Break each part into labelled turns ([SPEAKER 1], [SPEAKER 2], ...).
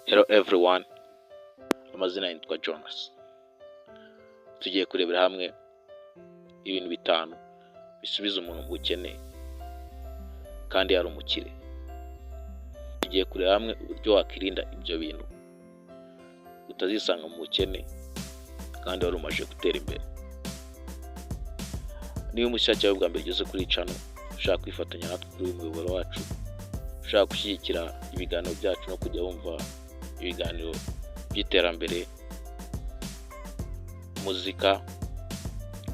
[SPEAKER 1] Hello everyone, amazina yitwa Jonas. Tugiye kurebera hamwe ibintu bitanu bisubiza umuntu mu bukene kandi yari umukire. Tugiye kureba hamwe uburyo wakwirinda ibyo bintu utazisanga mu bukene kandi wari umaze gutera imbere. Niba umushyashya cyangwa bwa mbere ugeze kuri channel, ushaka kwifatanya natwe kuri uyu muyoboro wacu, ushaka gushyigikira ibiganiro byacu no kujya wumva ibiganiro by'iterambere, muzika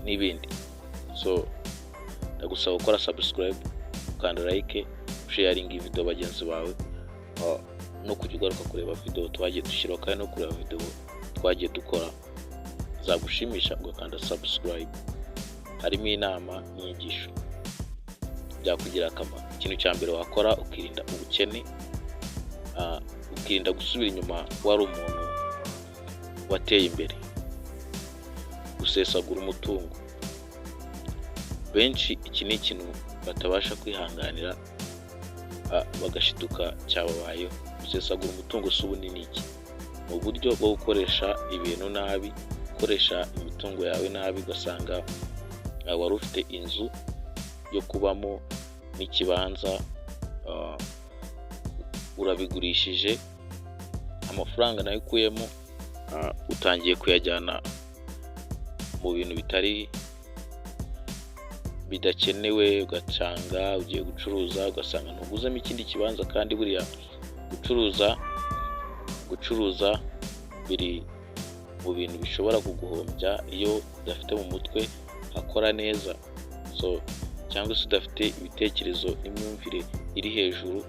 [SPEAKER 1] n'ibindi, so ndagusaba gukora subscribe, ukanda like, sharinga iyi video bagenzi bawe, no kujya ugaruka kureba video twagiye dushyiraho kandi no kureba video twagiye dukora zagushimisha, ugakanda subscribe. Harimo inama n'inyigisho byakugirira akamaro. Ikintu cya mbere wakora ukirinda ubukene, ukirinda gusubira inyuma wari umuntu wateye imbere: gusesagura umutungo. Benshi iki ni ikintu batabasha kwihanganira, bagashiduka cyababayeho. Gusesagura umutungo si ubundi ni iki? Ni uburyo bwo gukoresha ibintu nabi, gukoresha imitungo yawe nabi, ugasanga wari ufite inzu yo kubamo n'ikibanza, urabigurishije, amafaranga nayo ukuyemo utangiye kuyajyana mu bintu bitari bidakenewe, ugasanga ugiye gucuruza, ugasanga ntuguzemo ikindi kibanza. Kandi buriya gucuruza biri mu bintu bishobora kuguhombya iyo udafite mu mutwe hakora neza, so cyangwa se udafite ibitekerezo n'imyumvire iri hejuru,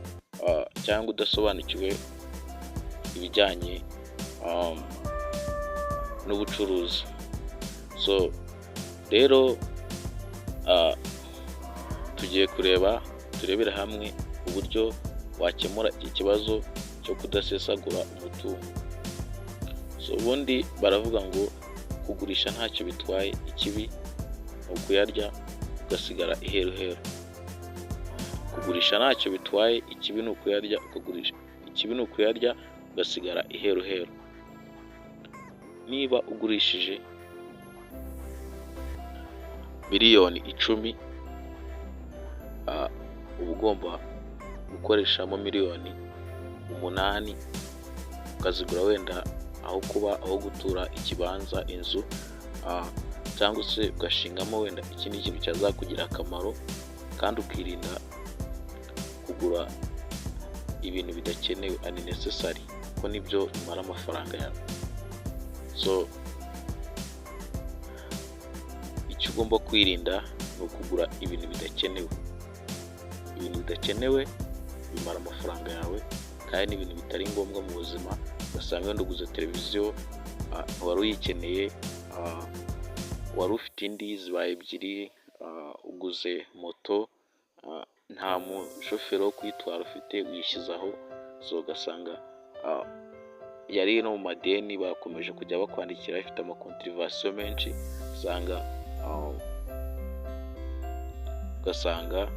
[SPEAKER 1] cyangwa udasobanukiwe ibijyanye n'ubucuruzi. So rero tugiye kureba, turebere hamwe uburyo wakemura iki kibazo cyo kudasesagura umutungo. So ubundi baravuga ngo kugurisha ntacyo bitwaye, ikibi ni ukuyarya ugasigara iheruheru. Kugurisha ntacyo bitwaye, ikibi ni ukuyarya ukagurisha, ikibi ni ukuyarya ugasigara iheruheru. Niba ugurishije miliyoni 10, uba ugomba gukoreshamo miliyoni 8, ukazigura wenda aho kuba, aho gutura, ikibanza, inzu, cyangwa se ugashingamo wenda ikindi kintu cyazakugirira akamaro, kandi ukirinda kugura ibintu bidakenewe, unnecessary, kuko nibyo bimara amafaranga yawe. So icyo ugomba kwirinda ni ukugura ibintu bidakenewe. Ibintu bidakenewe bimara amafaranga yawe kandi ni ibintu bitari ngombwa mu buzima. Ugasanga wenda uguze televiziyo wari uyikeneye, wari ufite indi, zibaye ebyiri, uguze moto nta mushoferi wo kuyitwara ufite, uyishyize aho. So ugasanga yari no mu madeni, bakomeje kujya bakwandikira, ifite ama contravention menshi, ugasanga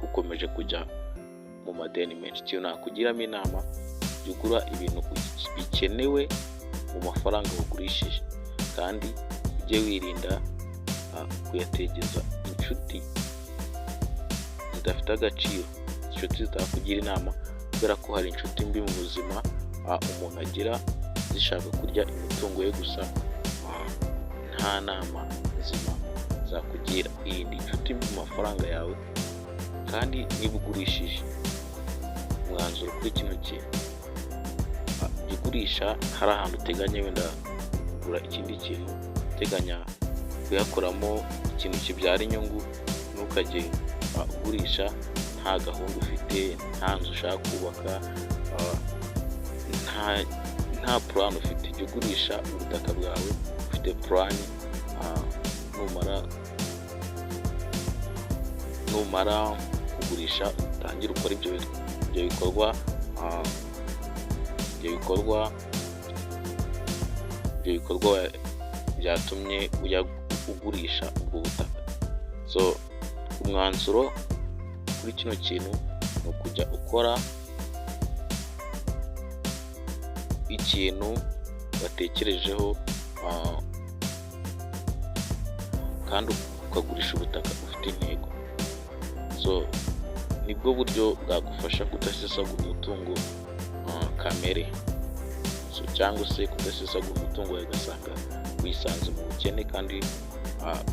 [SPEAKER 1] ukomeje kujya mu madeni menshi. Ikintu nakugiramo inama, jya ugura ibintu bikenewe mu mafaranga wagurishije, kandi ujye wirinda kuyategeza inshuti zidafite agaciro, inshuti zitakugira inama, kubera ko hari inshuti mbi mu buzima umuntu agira zishaka kurya imitungo ye gusa, nta nama nzima zakugira. Irinde inshuti mbi mu mafaranga yawe. Kandi niba ugurishije, umwanzuro kuri kino kintu, jya ugurisha hari ahantu uteganya wenda kugura ikindi kintu, uteganya kuyakoramo ikintu kibyara inyungu. Ntukajye ugurisha nta gahunda ufite, nta nzu ushaka kubaka, nta plan ufite. Jya ugurisha ubutaka bwawe ufite plan, numara kugurisha utangire ukore ibyo bikorwa byatumye ujya ugurisha ubwo butaka. So umwanzuro kuri kino kintu ni ukujya ukora Ikintu watekerejeho, kandi ukagurisha ubutaka ufite intego. So nibwo buryo bwagufasha kudasesagura umutungo kamere, so cyangwa se kudasesagura umutungo wawe, ugasanga wisanze mu bukene kandi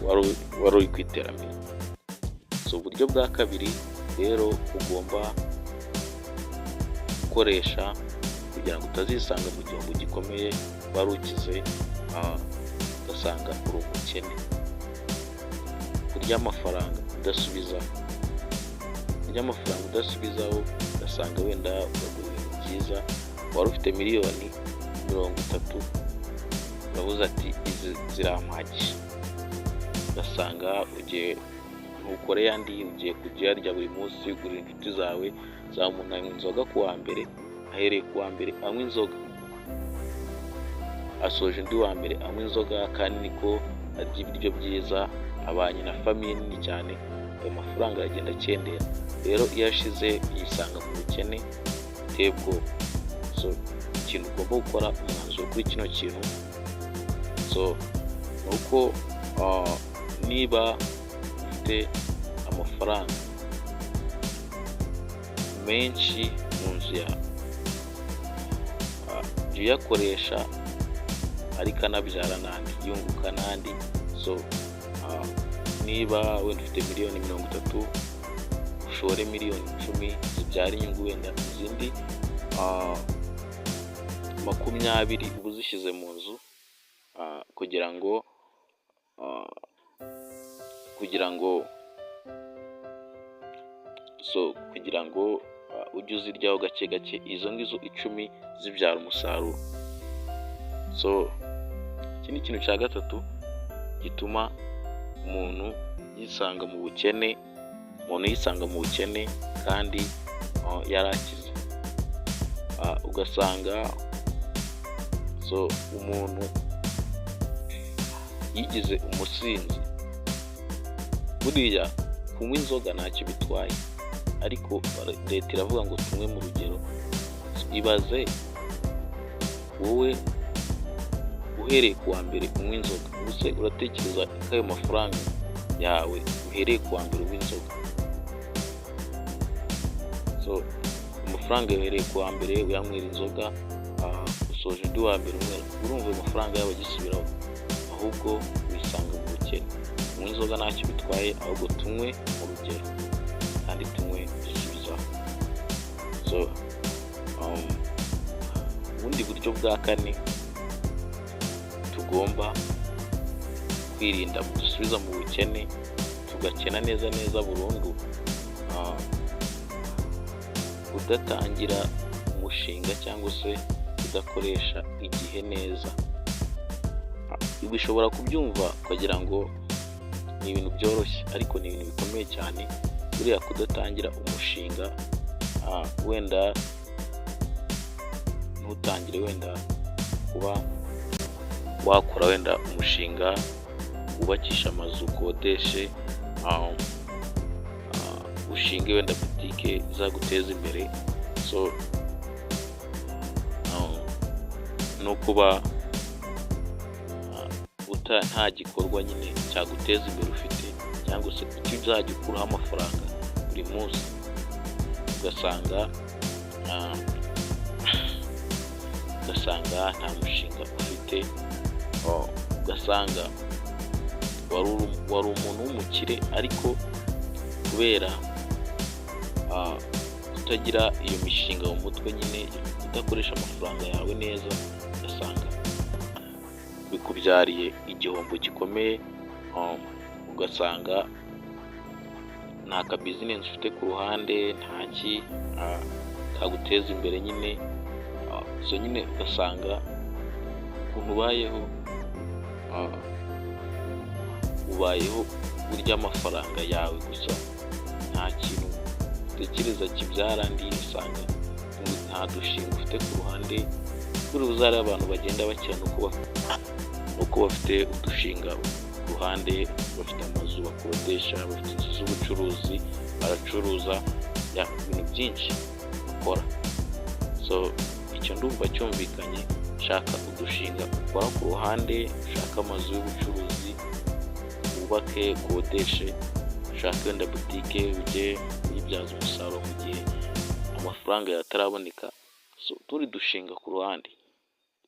[SPEAKER 1] wari uri ku iterambere. So uburyo bwa kabiri rero ugomba gukoresha kugira ngo utazisanga mu gihombo gikomeye wari ukize, ugasanga uri umukene: kurya amafaranga udasubizaho. Kurya amafaranga udasubizaho, ugasanga wenda uragura ibintu byiza, wari ufite 30 miliyoni, uravuze ati: "Izi zirampagije", ugasanga ugiye ntukore andi, ugiye kujya uyarya buri munsi, ugurira inshuti zawe. Za umuntu anywa inzoga ku wa mbere, ahereye ku wa mbere anywa inzoga, asoje undi wa mbere anywa inzoga, kandi niko arya ibiryo byiza, abanye na famille nini cyane, ayo mafaranga aragenda akendera. Rero iyo ashize yisanga mu bukene buteye ubwoba. So ikintu ugomba gukora, umwanzuro kuri kino kintu, so ni uko niba ufite amafaranga menshi mu nzu yawe, jya uyakoresha ariko anabyara n'andi, yunguka n'andi. So niba wenda ufite 30 miliyoni, ushore 10 miliyoni zibyara inyungu, wenda izindi 20 uba uzishyize mu nzu kugira ngo so kugira ngo ujye uziryaho gake gake, izo ngizo 10 zibyara umusaruro. So iki ni ikintu cya gatatu gituma umuntu yisanga mu bukene, umuntu yisanga mu bukene kandi yari akize. Ugasanga so umuntu yigize umusinzi. Buriya kunywa inzoga ntacyo bitwaye, ariko leta iravuga ngo tunywe mu rugero. Ibaze wowe uhereye ku wa mbere unywa inzoga, ubuse uratekereza ko ayo mafaranga yawe uhereye ku wa mbere unywa inzoga, so amafaranga uhereye ku wa mbere uyanywera inzoga, usoje undi wa mbere unywera, urumva ayo mafaranga yaba agisubiraho? Ahubwo wisanga mu bukene. Kunywa inzoga ntacyo bitwaye, ahubwo tunywe mu rugero kandi tunywe dusubizaho. So ubundi buryo bwa kane tugomba kwirinda budusubiza mu bukene, tugakena neza neza burundu: kudatangira umushinga cyangwa se kudakoresha igihe neza. Ibi ushobora kubyumva ukagira ngo ni ibintu byoroshye, ariko ni ibintu bikomeye cyane. Buriya kudatangira umushinga, wenda ntutangire wenda kuba wakora wenda umushinga wubakisha amazu ukodeshe, ushinge wenda butike izaguteza imbere, so no kuba nta gikorwa nyine cyaguteza imbere ufite, cyangwa se icyo uzajya ukuraho amafaranga buri munsi, ugasanga nta mushinga ufite, ugasanga wari umuntu w'umukire, ariko kubera kutagira iyo mishinga mu mutwe nyine, kudakoresha amafaranga yawe neza, ugasanga bikubyariye igihombo gikomeye, ugasanga nta ka business ufite ku ruhande, nta ki kaguteza imbere nyine. So nyine ugasanga ukuntu ubayeho, ubayeho urya amafaranga yawe gusa, nta kintu utekereza kibyara andi, usanga nta dushinga ufite ku ruhande. Buriya uzarebe abantu bagenda bakira nuko bafite udushinga ku ruhande, bafite amazu bakodesha, bafite inzu z'ubucuruzi, baracuruza, ibintu byinshi bakora. So icyo Icyo ndumva cyumvikanye. Shaka udushinga ukora ku ruhande, ushake amazu y'ubucuruzi, wubake, ukodeshe, ushake wenda butike ujye uyibyaza umusaruro mu gihe amafaranga yawe ataraboneka. So utundi dushinga ku ruhande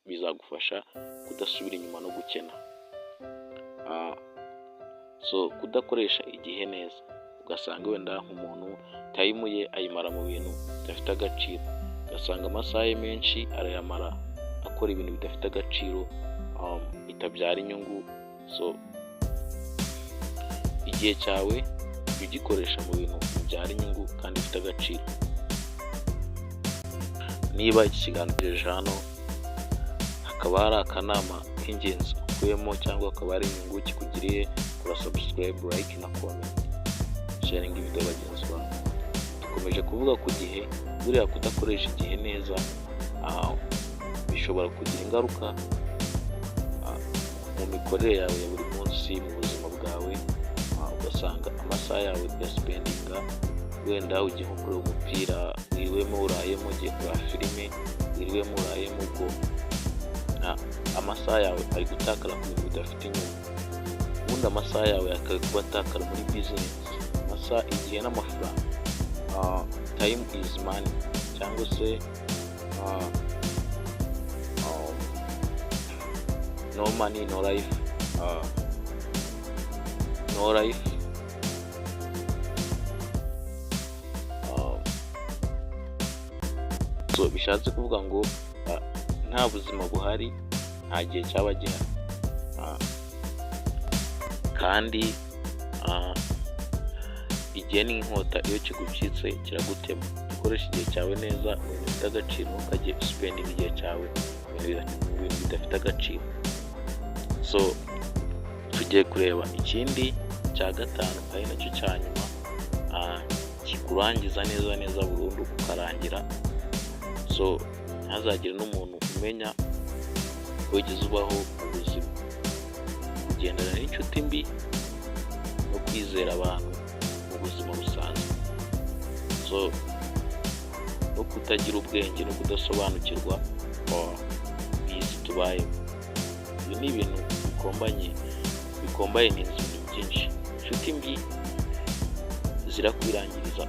[SPEAKER 1] bizagufasha kudasubira inyuma no gukena. So kudakoresha igihe neza, ugasanga wenda nk'umuntu time ye ayimara mu bintu bidafite agaciro, ugasanga amasaha ye menshi arayamara akora ibintu bidafite agaciro, bitabyara inyungu. So igihe cyawe jya ugikoresha mu bintu bibyara inyungu kandi bifite agaciro. Niba iki kiganiro ugejeje hano, hakaba hari akanama k'ingenzi ukuyemo cyangwa akaba hari inyungu kikugiriye, kora subscribe, like na comment, sharinga video bagenzi bawe. Dukomeje kuvuga ku gihe. Buriya kudakoresha igihe neza bishobora kugira ingaruka mu mikorere yawe ya buri munsi, mu buzima bwawe, ugasanga amasaha yawe uyaspendinga wenda ugiye nko kureba umupira, wiriwemo urayemo, ugiye kureba filime, wiriwemo urayemo, ubwo amasaha yawe ari gutakara ku bintu bidafite inyungu. Ubundi amasaha yawe yakabaye kuba atakara muri business. Amasaha, igihe n'amafaranga, time is money, cyangwa se no money no life, no life. So bishatse kuvuga ngo nta buzima buhari nta gihe cyaba gihari. Kandi igihe ni inkota, iyo kigucitse kiragutema. Ukoresha igihe cyawe neza mu bintu bifite agaciro, ntukajye uspendinga igihe cyawe mu bintu bidafite agaciro. So tugiye kureba ikindi cya gatanu, ari nacyo cya nyuma, kikurangiza neza neza burundu, ukarangira, so ntihazagire n'umuntu umenya ko wigeze ubaho mu buzima: kugendana n'inshuti mbi no kwizera abantu mu buzima busanzwe. So no kutagira ubwenge no kudasobanukirwa iyi si tubayemo, ibi ni ibintu bikombanye, bicombininze ibintu byinshi. Inshuti mbi zirakwirangiriza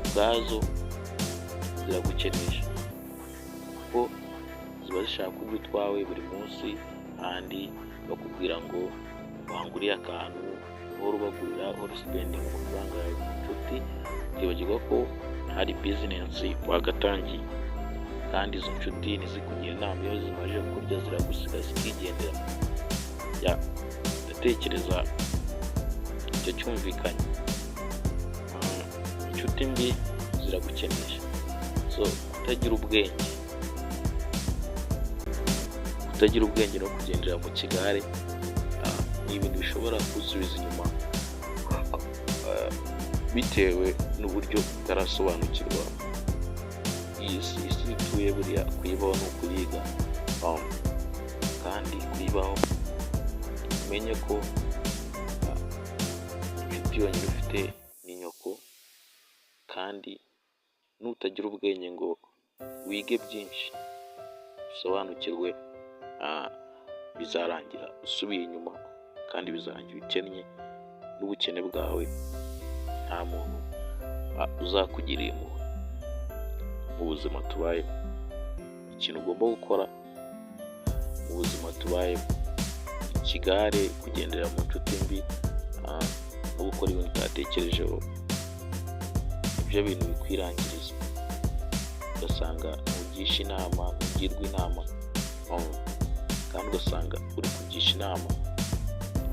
[SPEAKER 1] ubwazo, ziragukenesha, kuko ziba zishaka kurya utwawe buri munsi, kandi bakubwira ngo wanguriye akantu, uhora ubagurira, uhora uspendinga amafaranga yawe ku nshuti, ukibagirwa ko hari business wagatangiye. Kandi izo nshuti ntizikugire inama, iyo zimaze kurya ziragusiga zikigendera. Ya, ndatekereza icyo cyumvikanye. Inshuti mbi ziragukenesha. So kutagira ubwenge no kugendera mu kigare ni ibintu bishobora kugusubiza inyuma bitewe n'uburyo utarasobanukirwa iyi si. Isi dutuye, buriya kuyibaho ni ukuyiga, kandi kuyibaho umenye ko inshuti yonyine ufite ni nyoko. Kandi nutagira ubwenge ngo wige byinshi, usobanukirwe, bizarangira usubiye inyuma, kandi bizarangira ukennye, n'ubukene bwawe nta muntu uzakugirira impuhwe. Mu buzima tubayemo, ikintu ugomba gukora mu buzima tubayemo, ikigare, kugendera mu nshuti mbi no gukora ibintu utatekerejeho, nibyo bintu bikwirangiriza, ugasanga ntugisha inama, ntugirwa inama, kandi ugasanga uri kugisha inama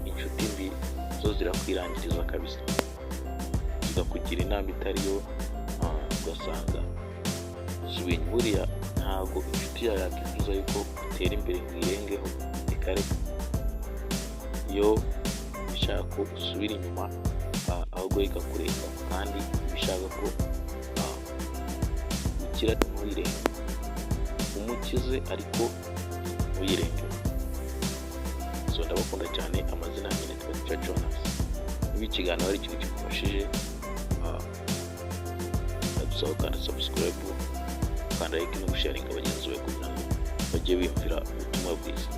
[SPEAKER 1] inshuti mbi, zo zirakwirangiriza kabisa, zikakugira inama itari yo, ugasanga usubiye inyuma. Buriya ntabwo inshuti yawe yakwifuza yuko utera imbere ngo uyirengeho, reka reka. Iyo ishaka ko usubira inyuma, ahubwo ikakureka, kandi ishaka ko ukira ntuyirenge, umukize ariko ntuyirengeho. So ndabakunda cyane, amazina yanjye nitwa Teacher Jonas. Niba ikiganiro hari ikintu kigufashije, ndagusaba gukanda subscribe. gukanda like no gusharinga bagenzi bawe kugira ngo bajye biyumvira ubutumwa bwiza.